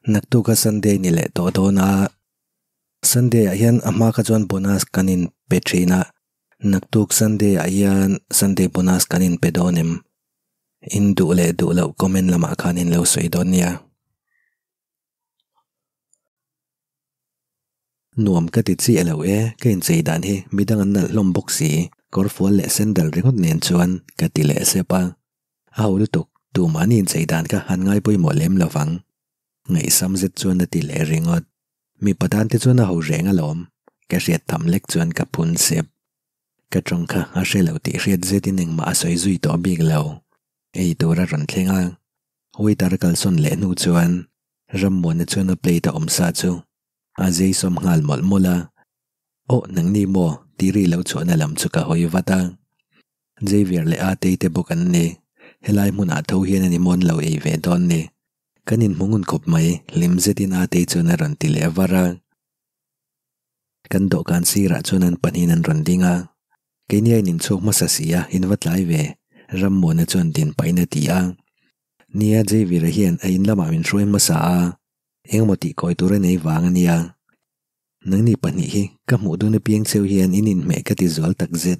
Naktuk a Sunday ni leh tawh dawn a, Sunday ah hian a hma kha chuan bonus kan in pe thin a, naktuk Sunday ah hian Sunday bonus kan in pe dawn em? In duh leh duh loh comment lamah khan in lo sawi dawn nia. Nuam ka ti chiah lo e, ka inchei dan hi midang an nalh hlawm bawk si, kawr fual leh sandal ringawt nen chuan ka ti leh sep a. A ho lutuk, tumah ni inchei dan kha han ngai pawimawh lem lo vang. Ngaihsam zet chuan a ti leh ringawt. Mipa tan te chuan a ho reng alawm. Ka hriat tham lek chuan ka phun sep. Ka tawng kha a hre lo tih hriat zetin engmah a sawi zui tawh bik lo. Ei tur a rawn thleng a. Waiter a kalsawn leh hnu chuan Rammuana chuan a plate a awm sa chu a zei sawm nghal mawlh mawlh a. Aw nangni maw tih ri lo chhuahna lam chu ka hawi vat a. Xavier leh Atei te bawk an ni. Helai hmunah tho hian a ni mawn lo ei ve dawn ni. Kan inhmu ngun khawp mai, hlim zetin Atei chuan a rawn ti leh var a. Kan dawhkan sirah chuan an pahnihin an rawn ding a. Keini a ininchhuak hmasa si a, in va tlai ve, Rammuana chuan din pahin a ti a. Nia, Xavier-a hian a in lamah min hruai hmasa a, engemaw tih kawi tur a nei vang a nia. Nangni pahnih hi ka hmuh dun apiang cheu hian in inhmeh ka ti zual tak zet.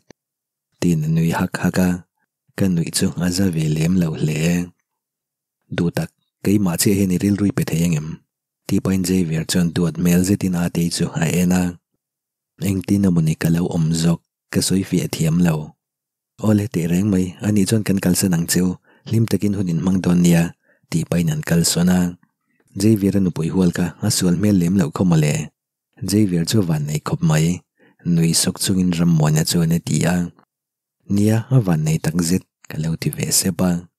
Tiin a nui hak hak a, ka nuih chu a za ve lem lo hle. Duh tak, keimah chiah hian i rilrui pe thei angem? Tih pahin Xavier chuan duat hmel zetin Atei chu a en a. Engtin amawni ka lo awm zawk, ka sawi fiah thiam lo. Awle teh reng mai, anih chuan kan kalsan ang cheu, hlim takin hun in hmang dawn nia, tih pahin an kalsawn a. Xavier-a nupui hual kha a sual hmel lem loh khaw mawle. Xavier chu van nei khawp mai, nui sawk chungin Rammuana chuan a ti a. Nia, a van nei tak zet, ka lo ti ve sep a.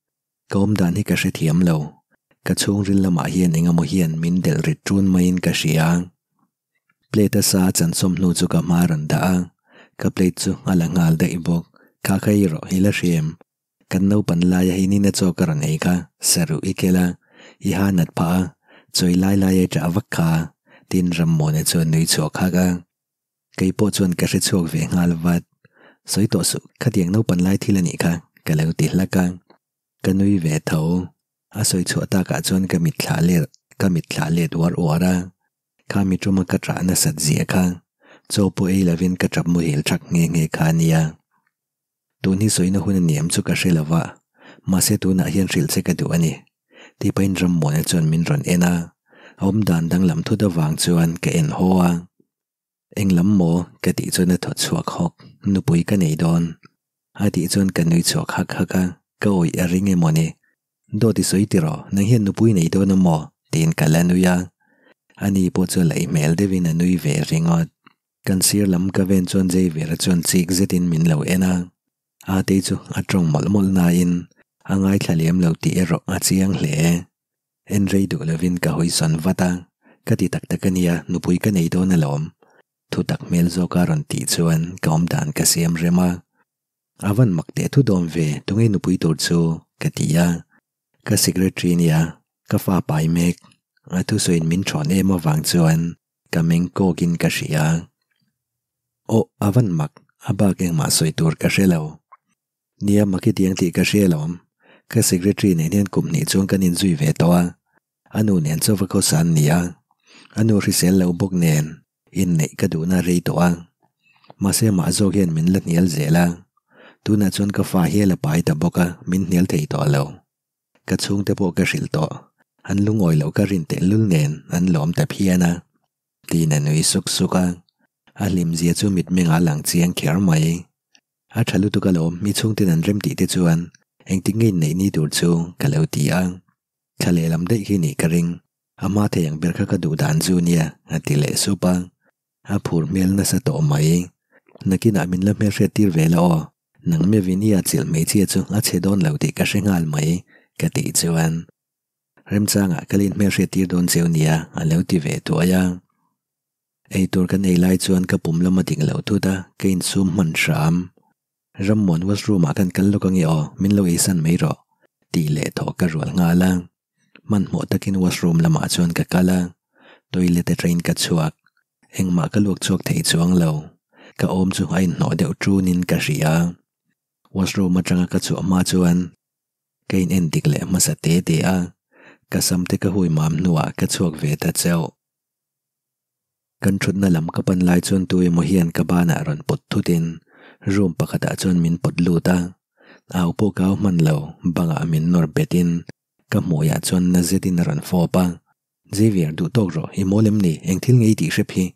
Ka awm dan hi ka hrethiam lo, ka chhungril lamah hian eng emaw hian min delh rit ṭun maiin ka hria. Plate a sa a chansawm hnu chu ka hma a rawn dah a, ka plate chu a la nghal daih bawk. Kha kha i rawh, i la hria em? Kan naupan laia hi nina chaw ka rawn ei kha, saruh i kel a, i ha nat phah a, chawi lai lai a ṭah vak kha, tin Rammawna chuan nui chhuak hak a. Kei pawh chuan ka hre chhuak ve nghal vat. Sawi tawh suh, khatiang naupan lai thil a nih kha, ka lo ti hlak a. Ka nui ve tho. A sawi chhuah takah chuan ka mitthla let, ka mitthla let uar uar a. Kha mi ṭuma ka ṭah nasat zia kha, chaw pawh ei lovin ka ṭap muhil ṭhak nghe nghe kha a nia. Tun hi sawina hun a niam chu ka hre lo va, mahse tunah hian hrilh che ka duh a ni. Tih pahin Rammuana chuan min rawn en a, a awm dan danglam thut avang chuan ka en haw a. Eng lam maw? ka tih chuan a thaw chhuak hawk, nupui ka nei dawn. A tih chuan ka nui chhuak hak hak a, ka awih a ring emaw ni. Dawt i sawi tiraw, nang hian nupui nei dawn a maw? tiin ka la nui a. Ani pawh chu laih hmel deuhin a nui ve ringawt. Kan sir lam ka ven chuan Xavier-a chuan chik zetin min lo en a, Atei chu a tawng mawlh mawlh nain a ngaithla lem lo tih erawh a chiang hle. En rei duh lovin ka hawi sawn vat a, ka ti tak tak a nia, nupui ka nei dawn alawm. Thutak hmel zawka rawn tih chuan ka awm dan ka siam rem a. A van mak teh thu dawm ve, tunge nupui tur chu? ka ti a. Ka secretary nia, ka fa pai mek. A thusawiin min thawn em avang chuan Ka meng kawkin ka hria. Aw, a van mak, a bak engmah sawi tur ka hre lo. Nia, mak i tiang tih ka hria lawm. Ka secretary nen hian kum hnih chuan kan inzui ve tawh a. A nu nen chaw va khawsa an ni a. A nu hrisel lo bawk nen inneih ka duhna rei tawh a. Mahse amah zawk hian min la hnial zel a. Tunah chuan ka fa hial a pai ta bawk a, min hnial thei tawh lo. Ka chhungte pawh ka hrilh tawh, an lungawi loh ka rin tehlul nen an lawm ta phian a, tiin a nui suk suk a, a hlimzia chu mitmeng a lang chiang kher mai. A tha lutuk alawm, mi chhungten an rem tih te chuan engtik nge inneih ni tur chu ka lo ti a, thla lehlam daih khi nih ka ring, a hma thei ang ber kha ka duh dan chu nia, a ti leh sup a, a phur hmel nasa tawh mai. Nakinah min la hmelhriat tir ve la aw, Nang mevin i atchilh hmeichhia chu a chhe dawn lo tih ka hre nghal mai, ka tih chuan remchangah ka lin hmelhriat tir dawn cheu nia a lo ti ve tuai a. Eitur kan ei lai chuan ka pum lam a dik lo thut a, ka insum hman hram. Rammuan washroom ah khan kal lawk ange aw, min lo eisan mai rawh, tih leh thawh ka rual nghal a. Hmanhmawh takin washroom lamah chuan ka kal a, toilet atangin ka chhuak. Engmah ka luak chhuak thei chuang lo. Ka awm chu a inhnawh deuh ṭunin ka hria. Washroom atanga ka chhuah hma chuan ka in en dik leh hmasa te te a. Ka sam te ka hui mam hnuah ka chhuak ve ta chauh. Kan thutna lam ka pan lai chuan tu emaw hian ka banah rawn pawt thutin room pakhatah chuan min pawt lut a. Au pawh ka au hman lo, bangah min nawr betin ka hmuiah chuan na zetin a rawn fawp a. Xavier duh tawk rawh, i mawl em ni? Eng thil nge i tih hrep hi?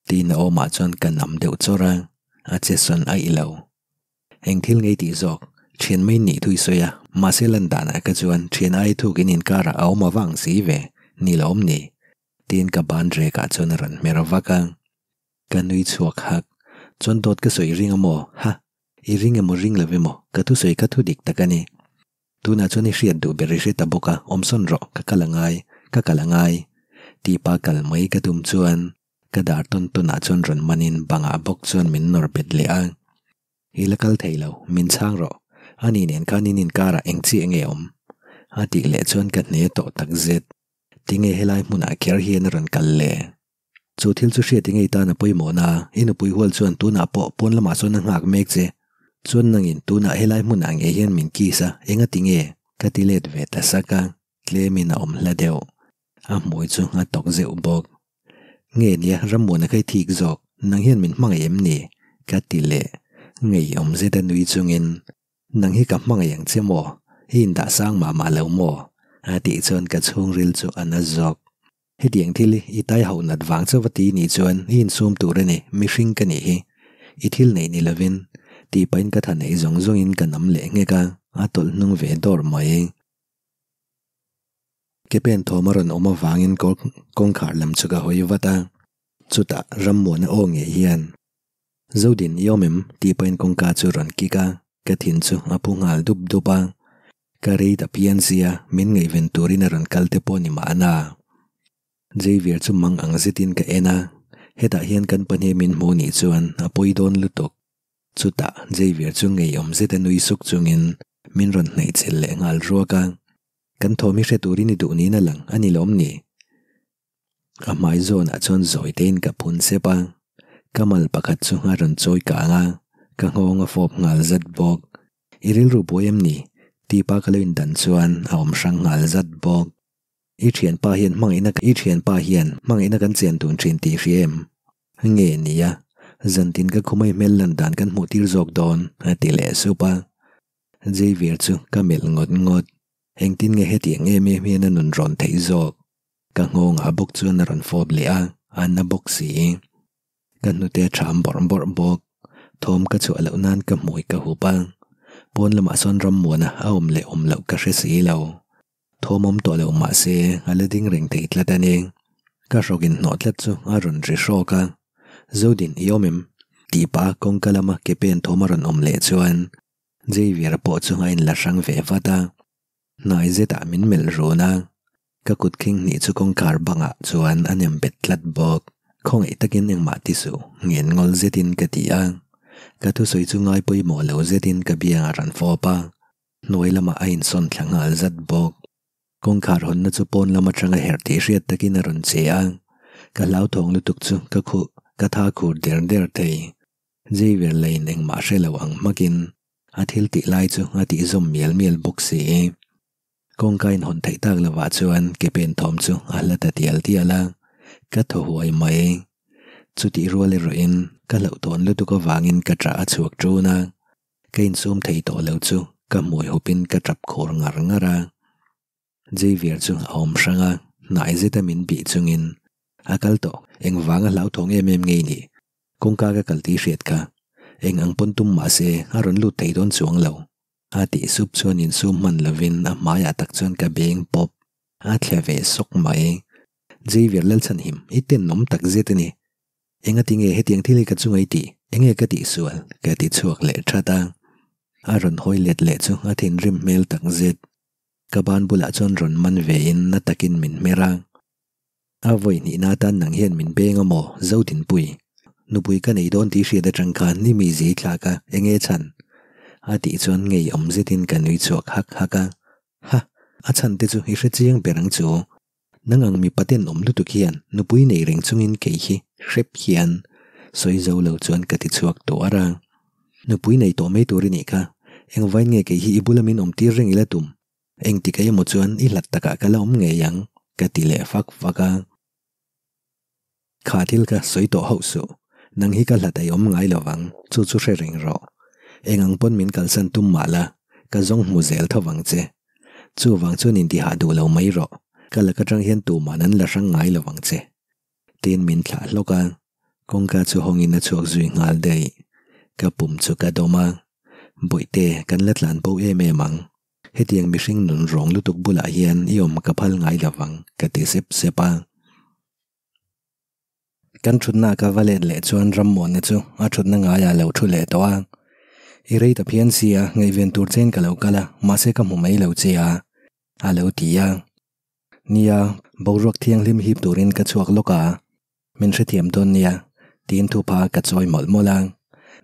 Tiin a awmah chuan ka nam deuh chawrh a, a che sawn aih lo. Eng thil ngei tih zawk, thian mai nih thui sawi a, mahse lan danah ka chuan thian ai thukin inkarah a awm avang si ve, ni lo awm ni? Tiin ka ban rekah chuan a rawn hmer vak a. Ka nui chhuak hak, chuan dawt ka sawi ring a maw? Ha! I ring emaw ring lo emaw, ka thusawi kha thu dik tak a ni. Tunah chuan i hriat duh ber i hre ta bawk a, awmsawn rawh, ka kal a ngai, ka kal a ngai. Tipa kal mai ka tum chuan Ka dar tawn tawnah chuan rawn manin bangah bawk chuan min nawr bet leh a. I la kal thei lo, min chhang rawh. Ani nen khan in inkarah eng chiah nge awm? A tih leh chuan ka hne tawh tak zet. Tinge helai hmunah kher hian a rawn kal le? Chu thil chu hriat i ngei tan a pawimawh na, i nupui hual chuan tunah pawh pawn lamah sawn a nghak mek che. Chuan nangin tunah helai hmunah ngei hian min kiss a, enga tinge? Ka ti let ve ta sak a, tlemin a awm hla deuh. A hmui chu a tawk zeuh bawk. Nge nia Rammuana kha i thik zawk, nang hian min hmangaih em ni? Ka ti leh. Ngei awm zet a nui chungin, Nang hi ka hmangaih ang che maw? I indah sang mah mah lo maw? A tih chuan ka chhungril chu a na zawk. Hetiang thil hi i tai hauh nat vang chauh a ti nih chuan i insum tur a ni, mihring ka nih hi. I thil neih ni lovin, tih pahin ka tha neih zawng zawngin ka nam leh nghek a, a tawlh hnung ve dawr mai. Ke pen thawm a rawn awm avangin kawngkhar lam chu ka hawi vat a, chutah Rammuana aw ngei hian, Zodin i awm em? tih pahin kawngka chu rawn kik a, ka thin chu a phu nghal dup dup a. Ka rei ta phian sia, min ngaihven turin a rawn kal te pawh ni mahna. Xavier chu mang ang zetin ka en a, hetah hian kan pahnih min hmu nih chuan a pawi dawn lutuk. Chutah Xavier chu ngeiawm zeta nui suk chungin min rawn hnaihchilh leh nghal ruak a. Kan thawm hi hre turin i duh niin a lang a ni lawm ni? A hmai zawnah chuan zawi tein ka phun sep a, ka mal pakhat chu a rawn chawi kang a, ka nghawng a fawp nghal zat bawk. I rilru buai em ni? Tipa ka lo indan chuan a awm hrang nghal zat bawk. I thianpa hian hmangaihna i thianpa hian hmangaihna kan chen dun thin tih hria em? Nge nia, zantin ka khumai hmel lan dan kan hmuh tir zawk dawn a ti leh sup a. Xavier chu ka melh ngawt ngawt. Engtin nge hetiang em em hian a nun rawn theih zawk? Ka nghawngah bawk chuan a rawn fawp leh a, a na bawk si. Ka hnute a ṭham bawrh bawrh bawk. Thawm ka chhuah loh nan ka hmui ka hup a. Pawn lamah sawn rammuana a awm leh awm loh ka hre si lo. Thawm awm tawh lo mah se a la ding reng thei tlat a ni. Ka hrawkin hnawh tlat chu a rawn ri hrawk a. Zodin i awm em? Tih pah a kawngka lama ke pen thawm a rawn awm leh chuan Xavier pawh chu a inla hrang ve vat a. Hnai zetah min melh run a. Ka kut khing hnih chu kawngkhar bangah chuan a nem bet tlat bawk. Khawngaih takin engmah ti suh, ngen ngawl zetin ka ti a. Ka thusawi chu ngai pawimawh lo zetin ka biangah rawn fawp a. Hnuai lamah a insawn thla nghal zat bawk. Kawngkhar hawnna chu pawn lam atanga herh tih hriat takin a rawn che a. Ka hlauthawng lutuk chu ka khuh ka tha khur der der thei. Xavier lain engmah hre lo ang hmakin a thil tih lai chu a tih zawm mial mial bawk si. Kawngka inhawn theih tak lovah chuan ke pen thawm chu a hla ta tial tial a, ka thaw huai mai. Chutih rual erawhin ka hlauhtawn lutuk avangin ka ṭah a chhuak ṭun a. Ka insum thei tawh lo chu ka hmui hupin ka tap khur ngar ngar a. Xavier chu a awm hrang a, hnai zeta min bih chungin a kal tawh. Engvanga hlauthawng em em ngei ni? Kawngka ka kal tih hriat kha. Eng ang pawn tum mah se a rawn lut thei dawn chuang lo. A tih sup chuan insum hman lovin a hmaiah tak chuan ka beng pawp. A thle ve sawk mai. Xavier Lalchhanhim, i tenawm tak zet a ni. Engati nge hetiang thil hi ka chunga i tih? Enge ka tih sual? Ka ti chhuak leh that a. A rawn hawi let leh chu a thinrim hmel tak zet. Ka ban bulah chuan rawn man ve in na takin min hmer a. A vawi hnihna atan nang hian min beng a maw, Zodinpui? Nupui ka nei dawn tih hriat atang khan ni mi zei thlak a, enge chhan? A tih chuan ngeiawm zetin ka nui chhuak hak hak a. Ha! A chhan te chu i hre chiang ber ang chu. Nang ang mipa ten awm lutuk hian nupui nei reng chungin kei hi hrep hian sawi zo lo chuan ka ti chhuak tuar a. Nupui nei tawh mai tur i nih kha, engvain nge kei hi i bula min awm tir reng ila tum? Engtik emaw chuan i hlat takah ka la awm ngei ang, ka ti leh fak fak a. Kha thil kha sawi tawh hauh suh, nang hi ka hlat ei awm ngai lo vang, chu chu hre reng rawh. Eng ang pawn min kalsan tum mah la, ka zawng hmu zel tho vang che. Chuvang chuan intihah duh lo mai rawh, ka lak atang hian tuman an la hrang ngai lo vang che. Tiin min thlah hlawk a, kawngka chu hawngin a chhuak zui nghal daih. Ka pum chu ka dawm a, Bawihte, kan la tlan bo em em ang. Hetiang mihring nun rawng lutuk bulah hian i awm ka phal ngai lo vang, ka ti sep sep a. Kan thutna ka va let leh chuan Rammuana chu a thutna ngaiah lo thu leh tawh a. I rei ta phian sia, ngaihven tur chein ka lo kal a, mahse ka hmu mai lo che a, a lo ti a. Nia, boruak thianghlim hip turin ka chhuak lawk a, min hrethiam dawn nia, tiin thupa ka chawi mawlh mawlh a.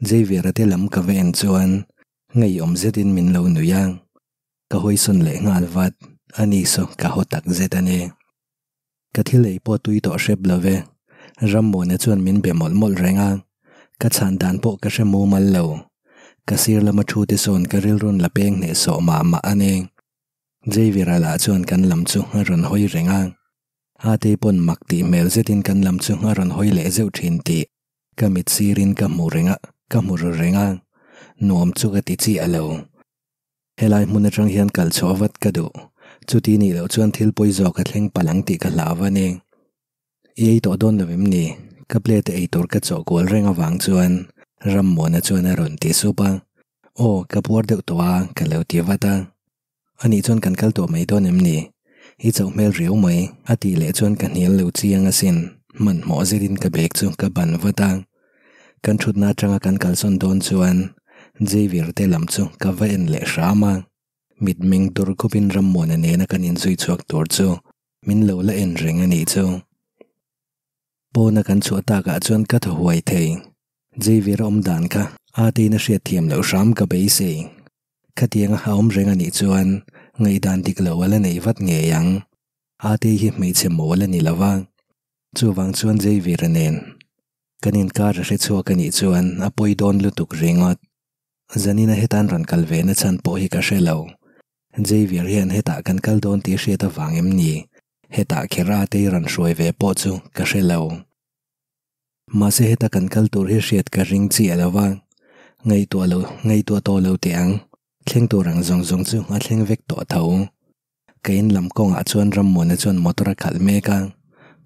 Xavier-a te lam ka va en chuan Ngeiawm zetin min lo nui a, ka hawisawn leh nghal vat, a ni saw ka haw tak zet a ni. Ka thil ei pawh tui tawh hrep lo ve, Rammuana chuan min be mawlh mawlh reng a, ka chhan dan pawh ka hre mumal lo. Ka sir lama thu te sawn ka rilrun la peng hnehsawh mah mah a ni. Xavier-a lah chuan kan lam chu a rawn hawi reng a, Atei pawn mak tih hmel zetin kan lam chu a rawn hawi leh zeuh thin tih Ka mit sirin ka hmu reng a, ka hmu ru reng a, nuam chu ka ti chiah lo. Helai hmun atang hian kal chhuah vat ka duh, chuti nih loh chuan thil pawi zawk a thleng palh ang tih ka hlau a ni. I ei tawh dawn lo em ni? Ka plate ei tur ka chawh kual reng avang chuan Rammuana chuan a rawn ti sup a, Aw, ka puar deuh tawh a, ka lo ti vat a. Anih chuan kan kal tawh mai dawn em ni? I chauh hmel riau mai, a tih leh chuan ka hnial lo chiang asin. Hmanhmawh zetin ka bag chu ka ban vat a. Kan thutna atanga kan kalsawn dawn chuan Xavier te lam chu ka va en leh hram a. Mitmeng dur khupin Rammuana nena kan inzui chhuak tur chu min lo la en reng a nih chu. Pawna kan chhuah takah chuan ka thaw huai thei. Xavier awm dan kha a tein a hriatthiam loh hram ka beisei. Khatianga a awm reng a nih chuan ngaihdan dik lo a la nei vat ngei ang. Ate hi hmeichhe mawl a ni lo va, chuvang chuan Xavier-a nen kan inkar a hre chhuak a nih chuan a pawi dawn lutuk ringawt. Zanina hetan rawn kal ve na chhan pawh hi ka hre lo. Xavier hian hetah kan kal dawn tih hriat avang em ni? Hetah kher Ate-i rawn hruai ve pawh chu ka hre lo. Mahse heta kan kal tur hi hriat ka ring chiah lo va, ngaihtuah lo, ngaihtuah tawh lo teh ang, thleng tur ang zawng zawng chu a thleng vek tawh tho. Ka in lam kawngah chuan Rammuana chuan motor a khalh mek a,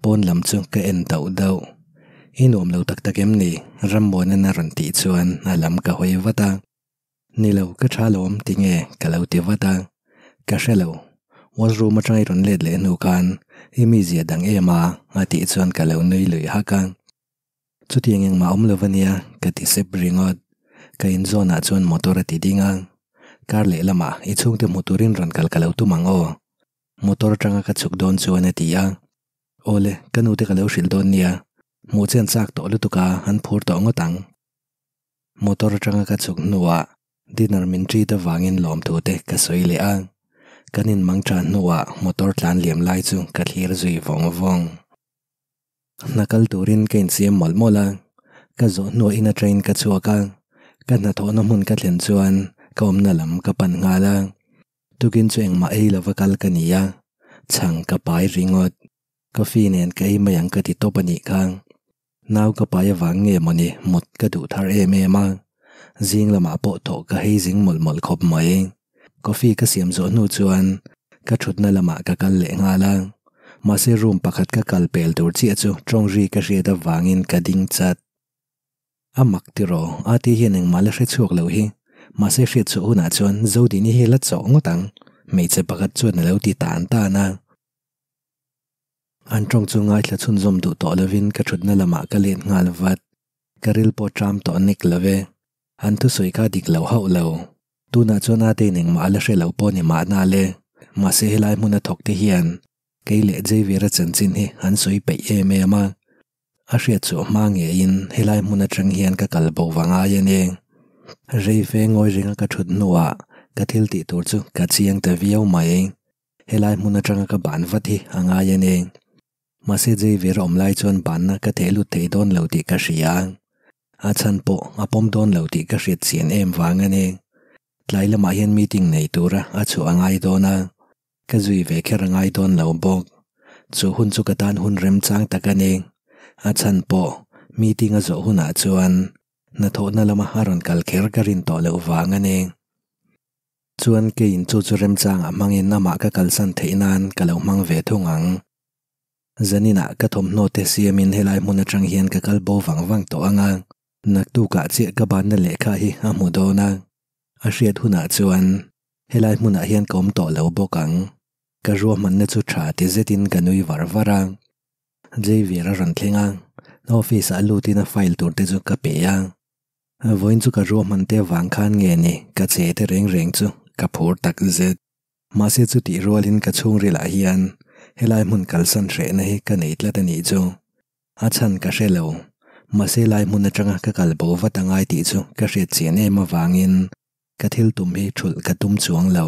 pawn lam chu ka en dauh dauh. I nuam lo tak tak em ni? Rammuana'n a rawn tih chuan a lam ka hawi vat a. Ni lo, ka tha lawm ti nge ka lo ti vat a, ka hre lo. Washroom atanga i rawn let leh hnu khan i mizia dang em a a tih chuan ka lo nui lui hak a. Chutiang engmah awm lo ania ka ti sep ringawt. Ka inzawnah chuan motor a ti ding a, kar lehlamah i chhungte hmu turin rawn kal ka lo tum ang aw. Motor atanga ka chhuk dawn chuan a ti a. Awle, ka nute ka lo hrilh dawn nia, hmuh chian chak tawh lutuk a, an phur tawh ngawt ang. Motor atanga ka chhuk hnuah dinner min treat avangin lawmthu te ka sawi leh a, kan inmang tha hnuah motor tlan liam lai chu ka thlir zui vawng vawng. Hna kal turin ka insiam mawlh mawlh a, ka zawh hnuah in atangin ka chhuak a, ka hnathawhna hmun ka thlen chuan ka awmna lam ka pan nghal a, tukin chu engmah ei lova kal ka ni a, chhang ka pai ringawt. Coffee nen ka ei mai ang ka ti tawp a nih kha. Nau ka pai avang nge mawni mut ka duh thar em em a, zing lamah pawh thawh ka hei zing mawlh mawlh khawp mai. Coffee ka siam zawh hnu chuan ka thutna lamah ka kal leh nghal a, mahse room pakhat ka kal pel tur chiah chu tawng ri ka hriat avangin ka ding chat. A mak tiraw, Ati hian engmah la hre chhuak lo hi, mahse hriat chhuah hunah chuan Zodini hi la chawh ngawt ang, hmeichhe pakhat chuan a lo ti tan tan a. An tawng chu ngaithla chhunzawm duh tawh lovin ka thutna lamah ka let nghal vat. Ka ril pawh ṭam tawh nek lo e. An thusawi kha dik lo hauh lo. Tunah chuan Atein engmah a la hre lo pawh ni mahna le. Mahse helai hmuna thawk te hian kei leh Xavier-a chanchin hi an sawi peih em em a. A hriat chhuah hma ngeiin helai hmun atang hian ka kal bo va ngai a ni. Rei fe ngawi ringa ka thut hnuah ka thil tih tur chu ka chiang ta viau mai. Helai hmun atanga ka ban vat hi a ngai a ni. Mahse Xavier a awm lai chuan banna ka theh lut thei dawn lo tih ka hria. A chhan pawh a pawm dawn lo tih ka hriat chian em vang a ni. Tlai lamah hian meeting nei tura a chhuah a ngai dawn a. Ka zui ve kher a ngai dawn lo bawk. Chu hun chu ka tan hun remchang tak a ni. A chhan pawh meeting a zawh hunah chuan hnathawhna lama a rawn kal kher ka rin tawh loh vang a ni. Chuan keiin chu chu remchangah hmangin amah ka kalsan theih nan ka lo hmang ve thung ang. Zaninah ka thawmhnaw te siamin helai hmun atang hian ka kal bo vang vang tawh ang a, naktukah chiah ka banna lehkha hi a hmu dawn a. A hriat hunah chuan helai hmunah hian ka awm tawh lo bawk ang. Ka ruahmanna chu tha ti zetin ka nui var var a. Xavier a rawn thleng a, office ah lutin a file tur te chu ka pe a. Vawiin chu ka ruahman te avang khan nge ni ka che te reng reng chu ka phur tak zet. Mahse chutih rualin ka chhungrilah hian helai hmun kalsan hrehna hi ka nei tlat a nih chu. A chhan ka hre lo. Mahse lai hmun atanga ka kal bo vat angai tih chu ka hriat chian em avangin ka thil tum hi thulh ka tum chuang lo.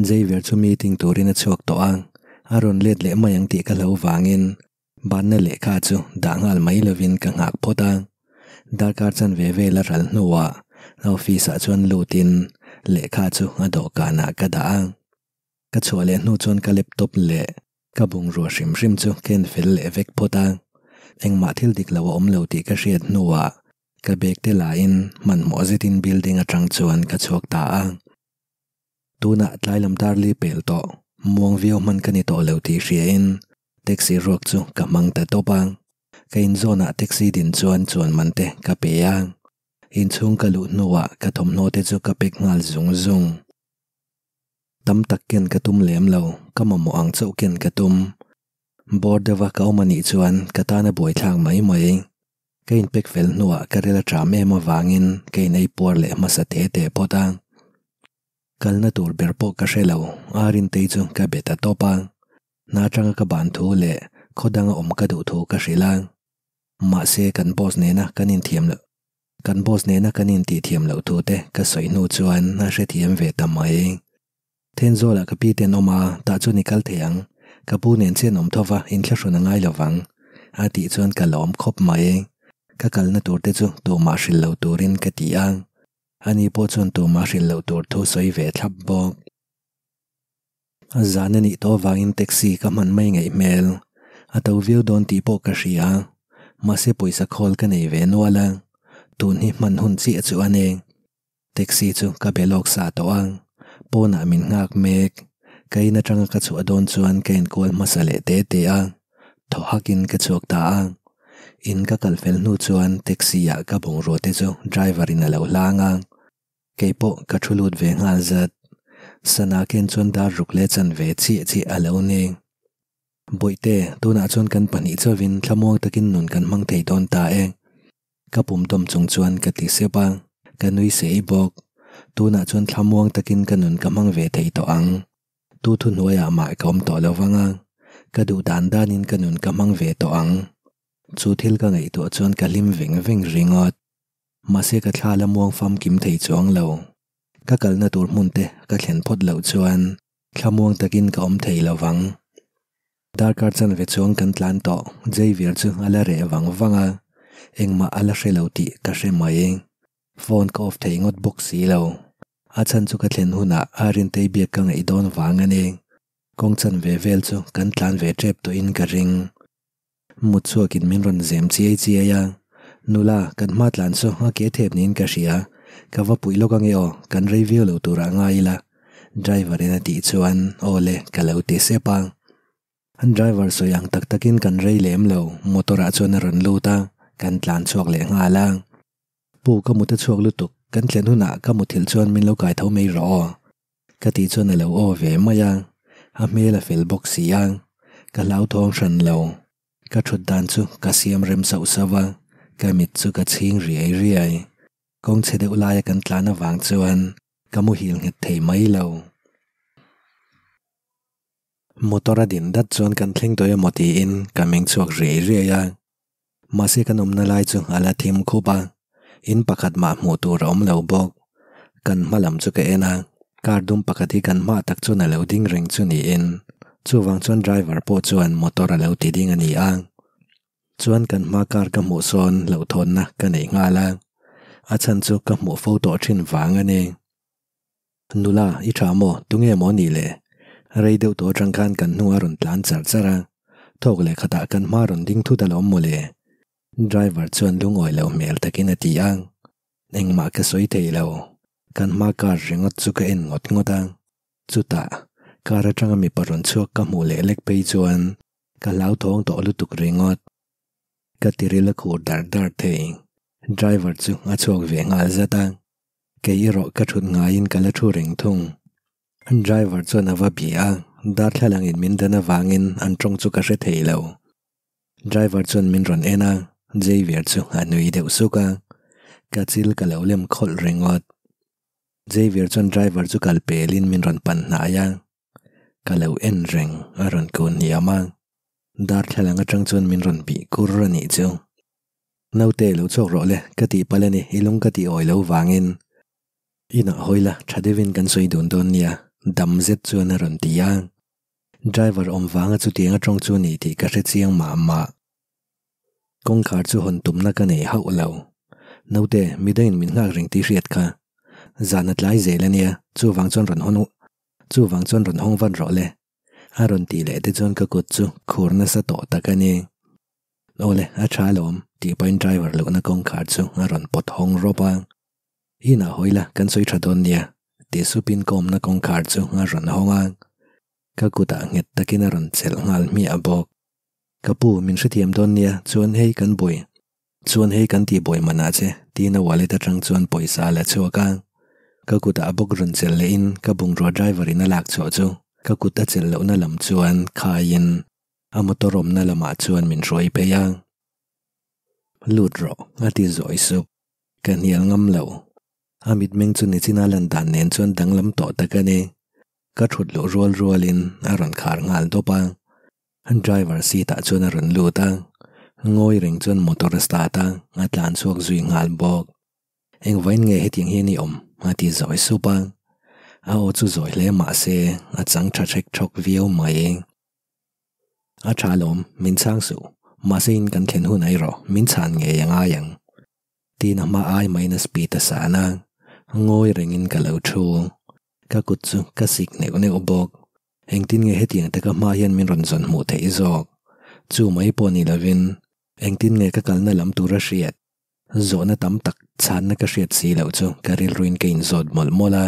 Xavier chu meeting turin a chhuak tawh a, a rawn let leh mai ang tih ka hlo vangin banna lehkha chu dah nghal mai lovin ka nghak phawt a. Darkar chanve vel a ral hnuah office ah chuan lutin lehkha chu a dawhkanah ka dah a. Ka chhuah leh hnu chuan ka laptop leh ka bungrua hrim hrim chu ka en fel leh vek phawt a. Engmah thil dik lo a awm lo tih ka hriat hnuah ka bag te lain hmanhmawh zetin building atang chuan ka chhuak ta a. Tunah tlai lam dar li pel tawh, muang viau hman ka ni tawh lo tih hriain taxi ruak chu ka hmang ta tawp a. Ka inzawnah taxi din chuan chuan man te ka pe a. Inchhung ka luh hnuah ka thawmhnaw te chu ka pack nghal zung zung. Tam tak ken ka tum lem lo, ka mamawh ang chauh ken ka tum. Bawr deuha ka awm anih chuan ka tana buaithlak mai mai. Ka inpek fel hnuah ka rel a ṭam em avangin ka inei puar leh hmasa te te phawt a. Kalna tur ber pawh ka hre lo, Arintei chu ka be ta tawp a. Hna atanga ka ban thu leh khaw danga awm ka duh thu ka hrilh a. Mahse kan boss nena kan inthiam loh kan boss nena kan intihthiam loh thu te ka sawi hnu chuan a hrethiam ve ta mai. Thenzawl ah ka pi te an awm a, tah chuan i kal thei ang. Ka pu nen chian awm tho va, inthlahrun a ngai lo vang. A tih chuan ka lawm khawp mai. Ka kalna tur te chu tumah hrilh lo turin ka ti a. Ani pawh chuan tumah hrilh loh tur thu sawi ve thlap bawk. Zan a nih tawh avangin taxi ka hman mai ngaih hmel. A to viau dawn tih pawh ka hria. Mahse pawisa khawl ka nei ve nual a. Tun hi hman hun chiah chu a ni. Taxi chu ka be lawk sa tawh a, pawnah min nghak mek. Ka in atanga ka chhuah dawn chuan ka inkual hmasa leh te te a, thaw hakin ka chhuak ta a. In ka kal fel hnu chuan taxi ah ka bungrua te chu driver in a lo hlang a, kei pawh ka thu lut ve nghal zat. Sana ken chuan dar ruk leh chan ve chiah chiah a lo ni. Bawihte, tunah chuan kan pahnih chauhin thlamuang takin nun kan hmang thei dawn ta e. Ka pum dawm chung chuan ka ti sep a, ka nui sei bawk. Tunah chuan thlamuang takin ka nun ka hmang ve thei tawh ang. Tu thuhnuaiah mah ka awm tawh lo vang a, ka duh dan danin ka nun ka hmang ve tawh ang. Chu thil ka ngaihtuah chuan ka hlim veng veng ringawt. Mahse ka thla la muang famkim thei chuang lo. Ka kalna tur hmun te ka thlen phawt loh chuan thlamuang takin ka awm thei lo vang. Darkar chanve chuang kan tlan tawh, Xavier chu a la reh vang vang a, engmah a la hre lo tih ka hre mai. Phone ka off thei ngawt bawk si lo. A chhan chu ka thlen hunah Arintei biak ka ngaih dawn vang a ni. Kawng chanve vel chu kan tlan ve tep tawhin ka ring. Mut chhuakin min rawn zem chiai chiai a, Nula, kan hma tlan chu a ke thep niin ka hria, ka va puih lawk ange aw, kan rei viau lo turah ngai ila, driver in a tih chuan aw le ka lo ti sep a. An driver sawi ang tak takin kan rei lem lo, motor ah chuan a rawn lut a, kan tlan chhuak leh nghal a. Pu, ka mut a chhuak lutuk, kan thlen hunah ka muthilh chuan min lo kai tho mai rawh aw. Ka tih chuan a lo aw ve mai a, a hmel a fel bawk si a, ka hlauthawng hran lo. Ka thut dan chu ka siam rem sauh sauh a, ka mit chu ka chhing riai riai. Kawng chhe deuh laia kan tlan avang chuan ka muhil nghet thei mai lo. Motor a din dat chuan kan thleng tawh emaw tiin ka meng chhuak riai riai a. Mahse kan awmna lai chu a la thim khup a, in pakhat mah hmuh tur a awm lo bawk. Kan hma lam chu ka en a, car dum pakhat hi kan hma tak chuan a lo ding reng chu niin chuvang chuan driver pawh chuan motor a lo ti ding a ni a. Chuan kan hma car ka hmuh sawn hlauhthawnna ka nei nghal a, a chhan chu ka hmuh fo tawh thin vang a ni. Nula, i tha maw? Tunge maw nih le? Rei deuh tawh atang khan kan hnung a rawn tlan char char a, thawk leh khatah kan hma rawn ding thut alawm maw le? Driver chuan lungawi lo hmel takin a ti a, engmah ka sawi thei lo. Kan hma car ringawt chu ka en ngawt ngawt a, chutah car atanga mipa rawn chhuak ka hmuh leh lek phei chuan ka hlauthawng tawh lutuk ringawt. Ka tiril a khur dar dar thei. Driver chu a chhuak ve nghal zat a, kei erawh ka thut ngaiin ka la thu reng thung. Driver chuan a va bih a, darthlalang in min dan avangin an tawng chu ka hre thei lo. Driver chuan min rawn en a, Xavier chu a nui deuh suk a, ka chil ka lo lem khawlh ringawt. Xavier chuan driver chu kal pelin min rawn pan hnai a, Ka lo en reng a rawn kun hniam a, darthlalang atang chuan min rawn bih kur a nih chu. Naute lo chhuak rawh le ka tih palh a ni, i lung ka tih awi lo vangin. Inah hawi la, tha deuhin kan sawi dun dawn nia, dam zet chuan a rawn ti a. Driver awm vanga chutiang a tawng chu a ni tih ka hre chiang mah mah. Kawngkhar chu hawn tumna ka nei hauh lo. Naute, midangin min nghak reng tih hriat kha. Zan a tlai zel a nia, chuvang chuan rawn hawn Chuvang chuan rawn hawng vat rawh le. A rawn tih leh te chuan ka kut chu khur nasa tawh tak a ni. Awle, a tha alawm, tih pahin driver lohna kawngkhar chu a rawn pawt hawng rawp a. Inah hawi la, kan sawi tha dawn nia, tih supin ka awmna kawngkhar chu a rawn hawng a. Ka kutah nghet takin a rawn chelh nghal hmiah bawk. Ka pu, min hrethiam dawn nia, chuan hei kan buai. Chuan hei kan tih buai manah che, tiin a wallet atang chuan pawisa a la chhuak a. Ka kutah a bawk rawn chelh lehin ka bungrua driver in a lak chhuah chu ka kut a chelh lohna lam chuan khaiin a motor awmna lamah chuan min hruai phei a. Lut rawh, a ti zawi sup. Ka hnial ngam lo. A mitmeng chu nichina lan dan nen chuan danglam tawh tak a ni. Ka thut luh rual rualin a rawn khar nghal dawp a. Driver seat ah chuan a rawn lut a, ngawi reng chuan motor a start a, a tlan chhuak zui nghal bawk. Engvain nge hetiang hian i awm? a ti zawi sup a, a aw chu zawi hle mah se a chang tha hrek thawk viau mai. A tha alawm, min chhang suh, mahse in kan thlen hun erawh min chhan ngei a ngai ang. Tiin a hma ai maiin a speed a san a, ngawi rengin ka lo thu. Ka kut chu ka sik neuh neuh bawk. Engtin nge hetiang taka hma hian min rawn zawn hmuh theih zawk? Chu mai pawh ni lovin, engtin nge ka kalna lam tura hriat? Zawhna tam tak chhanna ka hriat si loh chu ka rilruin ka inzawt mawlh mawlh a.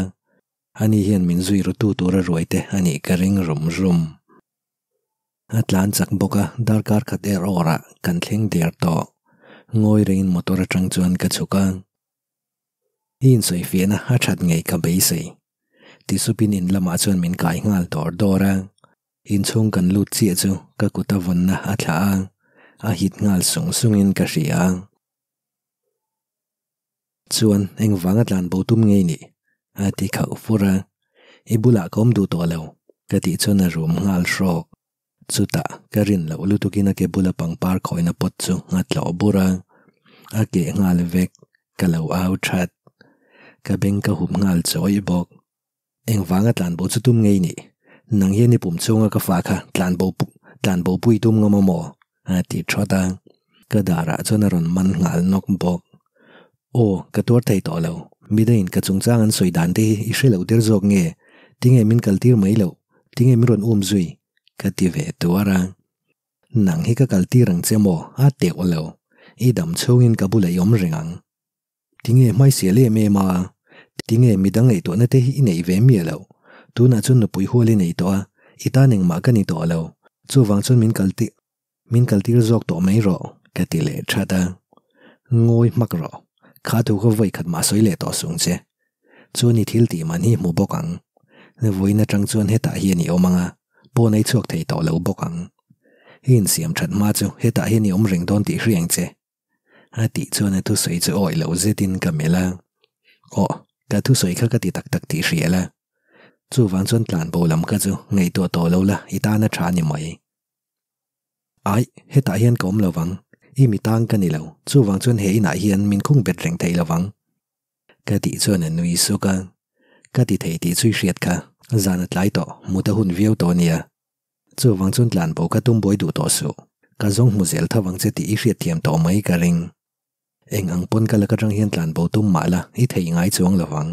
Ani hian min zui rutu tura ruai te a nih ka ring rum rum. A tlan chak bawk a, darkar khat er awrah kan thleng der tawh. Ngawi rengin motor atang chuan ka chhuk a. I insawifiahna a that ngei ka beisei. Ti supin in lamah chuan min kai nghal dawr dawr a, inchhung kan lut chiah chu ka kut a vawnna a thlah a, a hit nghal sung sungin ka hria. Chuan engvanga tlan bo tum ngei nih? a ti khauh fur a, I bulah ka awm duh tawh lo ka tih chuan a rum nghal hrawk. Chutah ka rin loh lutukin a ke bula pangpar khawihna pawt chu a tlawh bur a, a keh nghal vek, ka lo au that. Ka beng ka hup nghal chawih bawk. Engvanga tlanbo chu tum ngei nih? Nang hian i pum chhunga ka fa kha tlanbo tlanbo pui tum ngam a maw? a ti thawt a, ka darah chuan a rawn man nghal nawk bawk. Aw, ka tuar thei tawh lo. Midangin ka chungchang an sawi dan te hi i hre loh der zawk nge? Tinge min kaltir mai loh? Tinge min rawn um zui? Ka ti ve tuar a. Nang hi ka kaltir ang che maw? A teuh lo. I dam chhungin ka bulah i awm reng ang. Tinge hmaisial em em a? Tinge midang ngaihtuahna te hi i neih ve miah loh? Tunah chuan nupui hual i nei tawh a, i tan engmah ka ni tawh lo. Chuvang chuan min kaltir min kaltir zawk tawh mai rawh, ka ti leh that a. Ngawi hmak rawh. Kha thu kha vawi khat mah sawi leh tawh sung che. Chuan i thil tih man hi hmu bawk ang. Vawiin atang chuan hetah hian i awm ang a, pawn ei chhuak thei tawh lo bawk ang. I insiam that hma chu hetah hian i awm reng dawn tih hriang che. A tih chuan a thusawi chu awih loh zetin ka melh a. Aw, ka thusawi kha ka ti tak tak tih hria la. Chuvang chuan tlanbo lam kha chu ngaihtuah tawh lo la, i tan a tha ni mai. Aih, hetah hian ka awm lo vang. I mi tang ka ni lo, chuvang chuan he inah hian min khung bet reng thei lo vang. Ka tih chuan a nui suk a. Ka ti thei tih chu i hriat kha, zan a tlai tawh, mut a hun viau tawh a nia. Chuvang chuan tlanbo ka tum buai duh tawh suh. Ka zawng hmu zel tho vang che tih i hriatthiam tawh mai ka ring. Eng ang pawn ka lak atang hian tlanbo tum mah la i theih ngai chuang lo vang.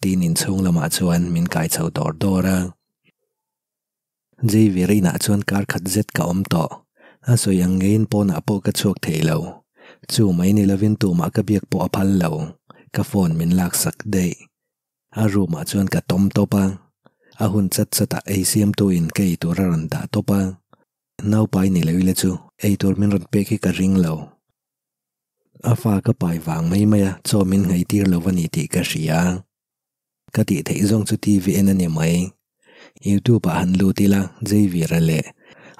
Tiin inchhung lamah chuan min kai chho dawr dawr a. Xavier inah chuan kar khat zet ka awm tawh. A sawi ang ngeiin pawnah pawh ka chhuak thei lo. Chu mai ni lovin tumah ka biak pawh a phal lo. Ka phone min laksak daih. A room ah chuan ka tawm tawp a. A hun chat chatah ei siamtuin ka eitur a rawn dah tawp a. Naupai ni lo ila chu eitur min rawn pek hi ka ring lo. A fa ka pai vang mai mai a chaw min ngaihtir lo a ni tih ka hria. Ka tih theih zawng chu TV en a ni mai. Youtube ah han lut ila Xavier-a leh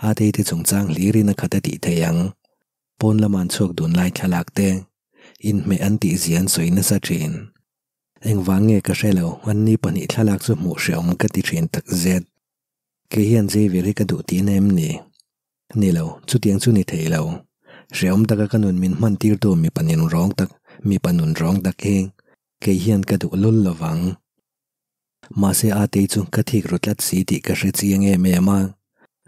Atei te chungchang hlirin a khat a tih theih ang. Pawn lama an chhuak dun lai thlalak te inhmeh an tih zia an sawi nasa thin. Engvang nge ka hre lo, anni pahnih thlalak chu hmuh hreawm ka ti thin tak zet. Kei hian Xavier hi ka duh tihna em ni? Ni lo, chutiang chu ni thei lo. Hreawm taka ka nun min hman tirtu mipa nun rawng tak, mipa nun rawng tak hi kei hian ka duh lul lo vang. Mahse Atei chu ka thik ru tlat si tih ka hre chiang em em a.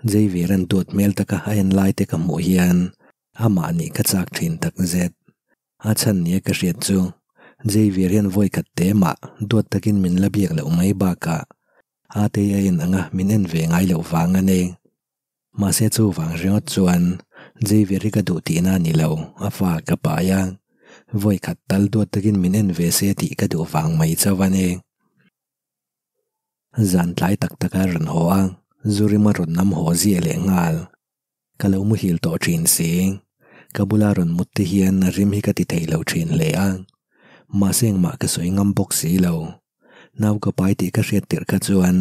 Xavier an duat hmel taka a en lai te ka hmuh hian amah nih ka chak thin tak zet. A chhan nia ka hriat chu Xavier hian vawi khat te mah duat takin min la biak loh mai bakah Atei a en anga min en ve ngai loh vang a ni. Mahse chuvang ringawt chuan Xavier hi ka duh tihna a ni lo, a fa ka pai a, vawi khat tal duat takin min en ve se tih ka duh vang mai chauh a ni. Zan tlai tak tak a rawn haw a, Zurima rawn nam haw ziah leh nghal. Ka lo muhil tawh thin si. Ka bula rawn mut te hian a rim hi ka ti thei lo thin hle a. Mahse engmah ka sawi ngam bawk si lo. Nau ka pai tih ka hriat tirh kha chuan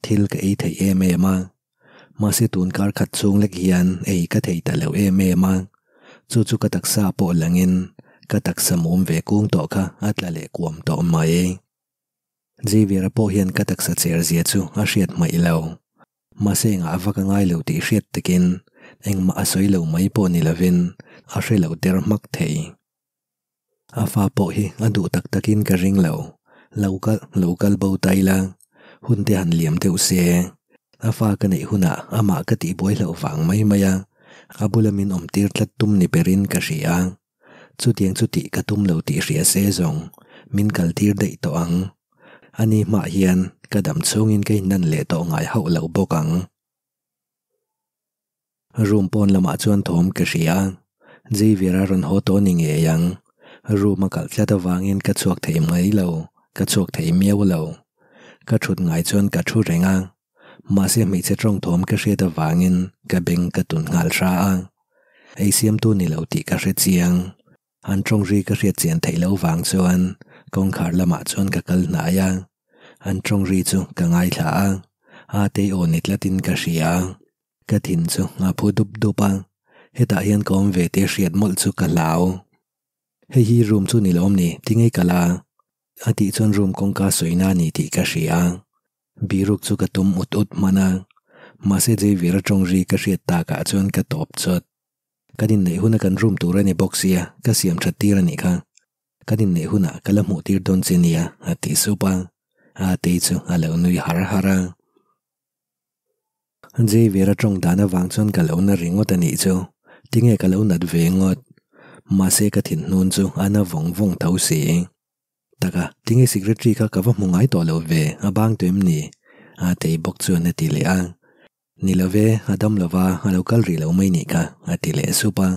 thil ka ei thei em em a. Mahse tun kar khat chhung lek hian ei ka thei ta lo em em a. Chu chu ka taksa pawh langin ka taksa mum ve kung tawh kha a tla leh kuam tawh mai. Xavier-a pawh hian ka taksa cher zia chu a hriat hmaih lo. Mahse engah a vak a ngai lo tih hriat takin engmah a sawi lo mai pawh ni lovin a hre lo der hmak thei. A fa pawh hi a duh tak takin ka ring lo. Lo kal lo kal bo ta ila hun te han liam deuh se. A fa ka neih hunah amah ka tihbuai hlauh vang mai mai a, a bula min awm tir tlat tum ni berin ka hria. Chutiang chu tih ka tum lo tih hria se zawng min kal tir daih tawh ang. Ani hmah hian ka dam chhungin ka innan leh tawh ngai hauh lo bawk ang. Room pawn lamah chuan thawm ka hria a, Xavier a rawn haw tawh ni ngei ang. Room a kalh tlat avangin ka chhuak thei mai lo, ka chhuak thei miau lo. Ka thut ngai chuan ka thu reng a, mahse hmeichhe tawng thawm ka hriat avangin ka beng ka tun nghal hra a. Ei siamtu ni lo tih ka hre chiang. An tawng ri ka hriat chian theih loh vang chuan kawngkhar lamah chuan ka kal hnai a. An tawng ri chu ka ngaithla a, a tei aw ni tlatin ka hria. Ka thin chu a phu dup dup a, hetah hian ka awm ve tih hriat mawlh chu ka hlau. Hei hi room chu ni lo awm ni, tinge ka la? A tih chuan room kawngka sawina a ni tih ka hria. Biruk chu ka tum ut ut hman a, mahse Xavier-a tawng ri ka hriat takah chuan ka tawp chawt. Kan inneih huna kan room tur a ni bawk sia, ka siam that tir a nih kha. Kan inneih hunah ka la hmuh tir dawn che nia, a ti sup a. Atei chu a lo nui har har a. Xavier-a tawng dan avang chuan ka lo na ringawt a nih chu, tinge ka lo nat ve ngawt. Mahse ka thinhnun chu a na vawng vawng tho si. Taka, tinge secretary kha ka va hmu ngai tawh lo ve, a bang tawh em ni? A tei bawk chuan a ti leh a. Ni lo ve, a dam lo va, a lo kal rih lo mai nih kha, a ti leh sup a.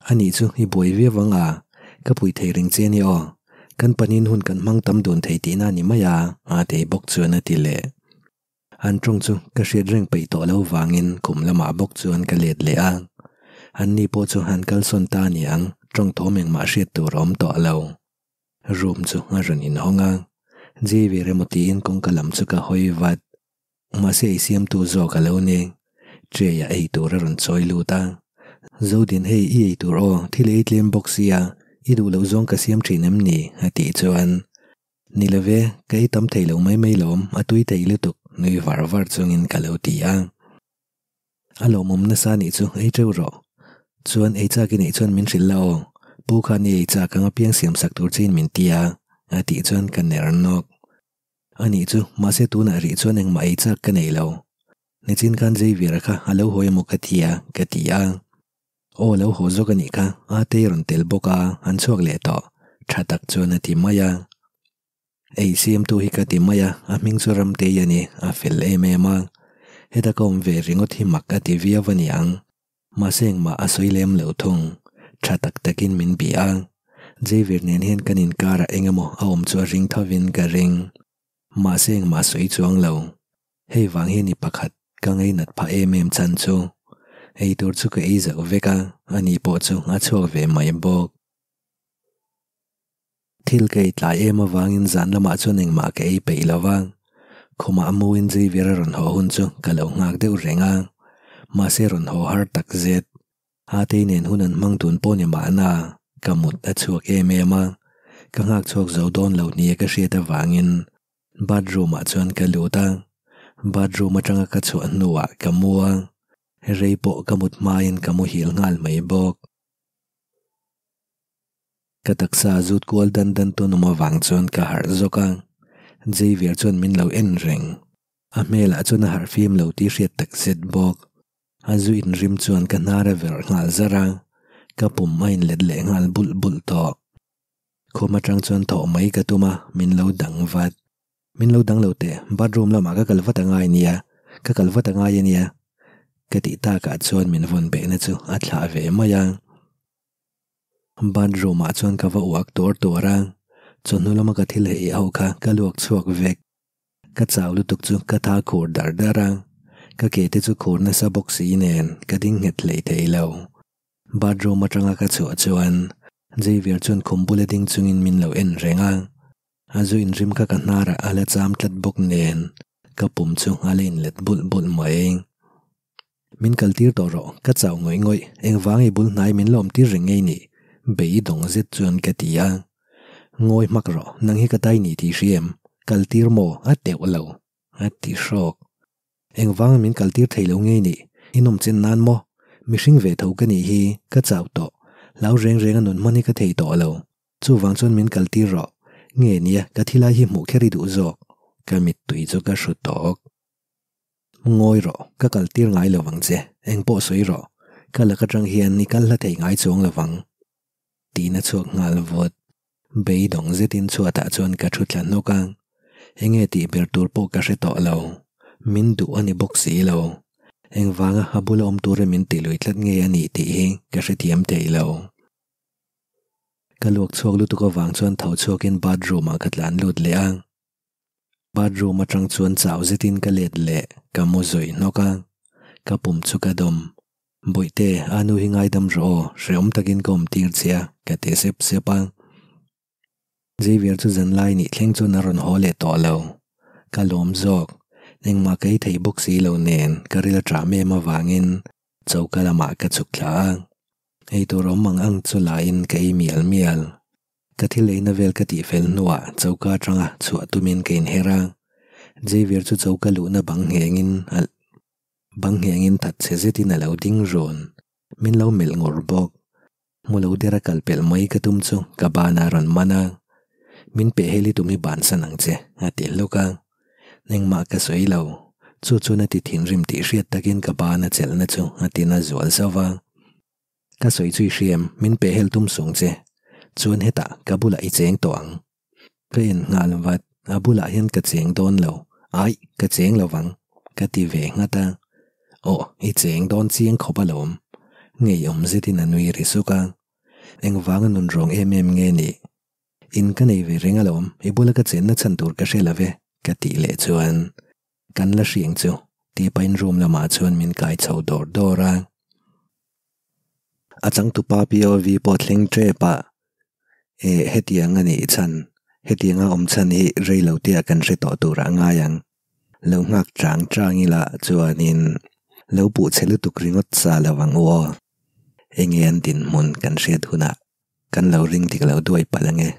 A nih chu, i buai viau ang a, ka pui thei reng che nia aw. Kan panin hun kan hmang tam dun thei tihna a ni mai a, a tei bawk chuan a ti leh. An tawng chu ka hriat reng peih tawh lo vangin kum lamah bawk chuan ka let leh a. An ni pawh chu an kalsawn ta a ni ang, tawng thawm engmah hriat tur a awm tawh lo. Room chu a rawn inhawng a, Xavier emaw tiin kawngka lam chu ka hawi vat. Mahse ei siamtu zawk a lo ni. Tray ah ei tur a rawn chawi lut a. Zodin hei i ei tur aw, thil ei tlem bawk sia, i duh loh zawng ka siam thin em ni? a tih chuan Ni lo ve, ka ei tam thei lo mai mai lawm, a tui thei lutuk, nui var var chungin ka lo ti a. A lawmawm nasa nih chu ei teuh rawh. Chuan ei chak i neih chuan min hrilh la aw, pu khan i ei chak anga piang siam sak tur chiin min ti a, a tih chuan ka ner nawk. A nih chu, mahse tunah rih chuan engmah ei chak ka nei lo. Nichin khan Xavier-a kha a lo haw emaw ka ti a, ka ti a. Aw lo haw zawk a nih kha, a te rawn tel bawk a, an chhuak leh tawh, tha tak chuan a ti mai a. Ei siamtu hi ka ti mai a, a hming chu Ramtei a ni, a fel em em a. Heta ka awm ve ringawt hi mak a ti viau a ni ang. Mahse engmah a sawi lem lo thung. Tha tak takin min bih a. Xavier nen hian kan inkarah eng emaw a awm chu a ring thovin ka ring. Mahse engmah a sawi chuang lo. Hei vang hi ni pakhat ka ngainat phah em em chan chu. Ei tur chu ka ei zauh vek a, ani pawh chu a chhuak ve mai bawk. Thil ka ei tlai em avangin zan lamah chuan engmah ka ei peih lo va, khumah muin Xavier a rawn haw hun chu ka lo nghak deuh reng a, mahse rawn haw har tak zet. Atei nen hun an hmang dun pawh ni mahna ka mut a chhuak em em a, ka nghak chhuak zo dawn lo nia ka hriat avangin bathroom ah chuan ka lut a, bathroom atanga ka chhuah hnuah ka mu a, rei pawh ka mut hmain ka muhil nghal mai bawk. Ka taksa a zut kual dan dan tun awm avang chuan ka harh zawk a, Xavier chuan min lo en reng. A hmelah chuan a harh fim lo tih hriat tak zet bawk. A zu inrim chuan ka hnar a verh nghal zar a, ka pum a inlet leh nghal bulh bulh tawh. Khum atang chuan thawh mai ka tum a, min lo dang vat. Min lo dang lo teh, bathroom lamah ka kal vat angai nia, ka kal vat angai ania ka tih takah chuan min vawn behna chu a thlah ve mai a. Bathroom ah chuan ka va uak tuar tuar a, chawhnu lama ka thil hei ho kha ka luak chhuak vek. Ka chau lutuk chu ka tha khur dar dar a, ka ke te chu khur nasa bawk si nen ka ding nghet hlei thei lo. Bathroom atanga ka chhuah chuan Xavier chuan khum bula ding chungin min lo en reng a, a zu inrim kha ka hnarah a la cham tlat bawk nen ka pum chu a la inlet bulh bulh mai. Min kal tir tawh rawh, ka chau ngawih ngawih, engvang i bul hnai min lawm tir reng ngei ni? Beidawng zet chuan ka ti a. Ngawi hmak rawh, nang hi ka tai ni tih hria em? Kal tir maw? A teuh lo. A ti hrawk. Engvang min kal tir thei lo ngei ni? I nawm chen nan maw? Mihring ve tho ka nih hi, ka chau tawh. Hlau reng reng a nun hman hi ka thei tawh lo. Chuvang chuan min kal tir rawh. Nge nia, ka thilai hi hmuh kher i duh zawk. Ka mittui chu ka hru tawk. Ngawi rawh, ka kal tir ngai lo vang che, eng pawh sawi rawh, ka lak atang hian i kal hla thei ngai chuang lo vang. Tiin a chhuak nghal vawt. Beidawng zetin chhuatah chuan ka thu thla hnawk a, enge tih ber tur pawh ka hre tawh lo, min duh a ni bawk si lo. Engvanga a bula awm tura min ti lui tlat nge a nih tih hi ka hrethiam thei lo. Ka luak chhuak lutuk avang chuan tho chhuakin bathroom ah ka tlan lut leh a. Bathroom atang chuan chau zetin ka let leh ka mu zawih hnawk a, ka pum chu ka dawm. Bawihte, a nu hi ngaidam rawh aw, hrehawm takin ka awm tir che a, ka ti sep sep a. Xavier chu zanlai nih thleng chuan a rawn haw leh tawh lo. Ka lawm zawk, engmah ka ei thei bawk si lo nen ka ril a ṭam em avangin choka lamah ka chhuk thla a. Eitur awm ang ang chu lain ka ei mial mial. Ka thil eina vel ka tih fel hnuah choka atanga chhuah tumin ka inher a, Xavier chu choka luhna bang nghengin a bang nghengin that chhe zetin a lo ding run. Min lo melh ngawr bawk. Hmu lo dera kal pelh mai ka tum chu ka ban a rawn man a, Min peh heli tum hi bansan ang che a ti hluk a. Engmah ka sawi lo. Chu chuan a ti thinrim tih hriat takin ka ban a chelhna chu a tina zual zauh a. Ka sawi chu i hriam, min peh hel tum sung che. Chuan hetah ka bulah i cheng tawh ang. Ka en nghal vat, a bulah hian ka cheng dawn lo. Aih, ka cheng lo vang, ka ti ve nghat a. Aw, i cheng dawn chiang khawp alawm. Ngeiawm zetin a nui ri suk a. Engvanga nun rawng em em nge nih? In ka nei ve reng alawm, i bula ka chenna chhan tur ka hre lo ve, ka tih leh chuan. Kan la hriang chu, tih pahin room lamah chuan min kai chho dawr dawr a. A changtupa POV pawh thleng tep a, Eh, hetiang a nih chhan, hetianga awm chhan hi rei lo tia kan hre tawh tur a ngai ang. Lo nghak chang chang ila chuanin lo puh chhe lutuk ringawt sa lo ang u aw. Enge an dinhmun kan hriat hunah kan lo ring dik lo duai palh ang e.